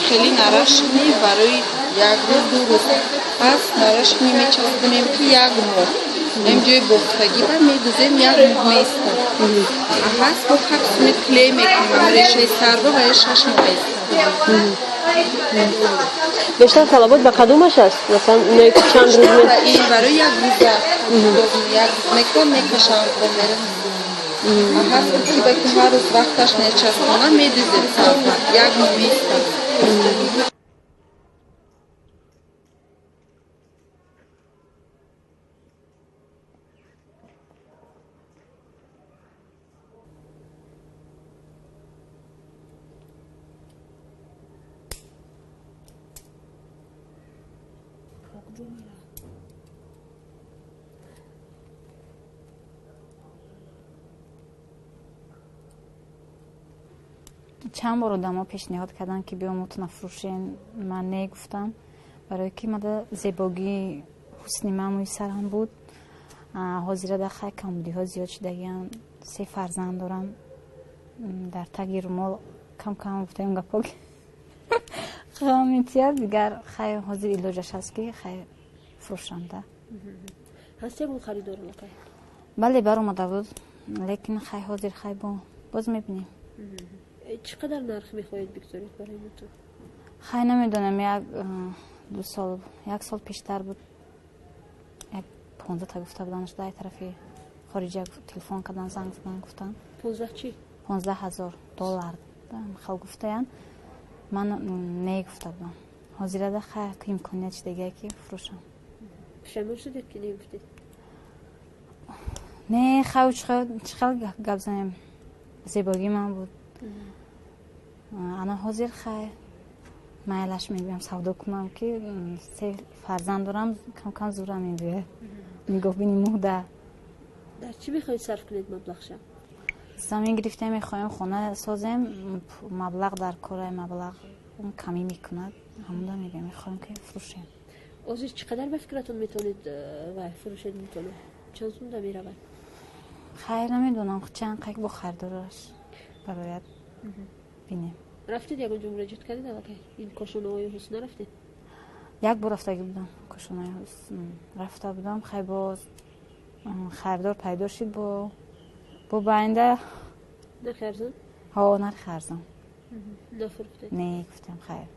Хеле нарашни барои як рӯз ду рӯз пас нарашни мечаспонем ки як моҳ ем ҷои бофтагӣ ба медузем як моҳ меистад. Пас бо капсули клей мекунем решаи сарро ва 6 моҳ меистад. Бештар талабот ба кадомаш аст? Масалан иное ки чанд рӯз ин барои як рӯза як рӯз мекунам мекашам мерам. Пас ки ба ки ҳар рӯз вақташ нечаспонам медузем сарро як моҳ меистад. Чанд бор одамо пешниҳод карданд, ки биё мотона фурӯшем. Ман не гуфтам, барое ки мада зебогии ҳусни ман мӯи сарам буд. Ҳозира дар хай камбудиҳо зиёд шудагиам. 3 фарзанд дорам. Дар таги румол кам-кам гуфтаем гапо ғамития. Дигар хай ҳозир илоҷаш ҳаст, ки хай фурӯшанда. Ҳаст ягон харидор аллакай? Бале, баромада буд, лекин хай ҳозир хай боз мебинем. Чӣ қадар нарх мехоҳед бигзоред барои мотор? Хай намедонам, 1-2 сол, 1 сол пештар буд, 15 та гуфта буданд, дай тарафи хориҷа телефон кардан, занг задан гуфтанд. 15 чӣ? 15,000 доллар хел гуфтаянд. Ман не гуфта будам. Ҳозирада хай имконият шудагия ки фурӯшам. Пушаймон шудед ки не гуфтед? Не, хай чӣ хел гап занем, зебогии ман буд. Ана ҳозир хай майлаш мебиям савдо кунам, ки 3 фарзанд дорам, кам-кам зура мебиёяд. Нигоҳбини муҳда. Дар чӣ мехоҳед сарф кунед маблағша? Замин гирифтем, мехоҳем хона созем, маблағ дар кораи маблағ камӣ мекунад. Ҳамонда мегӯям мехоҳем ки фурӯшем. Ҳозир чӣ қадар ба фикратон метавонед вай фурӯшед метавонед? Чанд сумда меравад? Хайр намедонам, чанд қайк бо харидораш барояд бинем. Рафтед ягон ҷо муроҷиат кардед аллакай? Ин кошонаҳои ҳусн нарафтед? Як бор рафтагӣ будам, кошонаҳои ҳусн рафта будам. Хай боз харидор пайдо шуд, бо баинда. Нархи арзон? Ҳо, нархи арзон. Нафурӯхтед? Не, гуфтам хайр.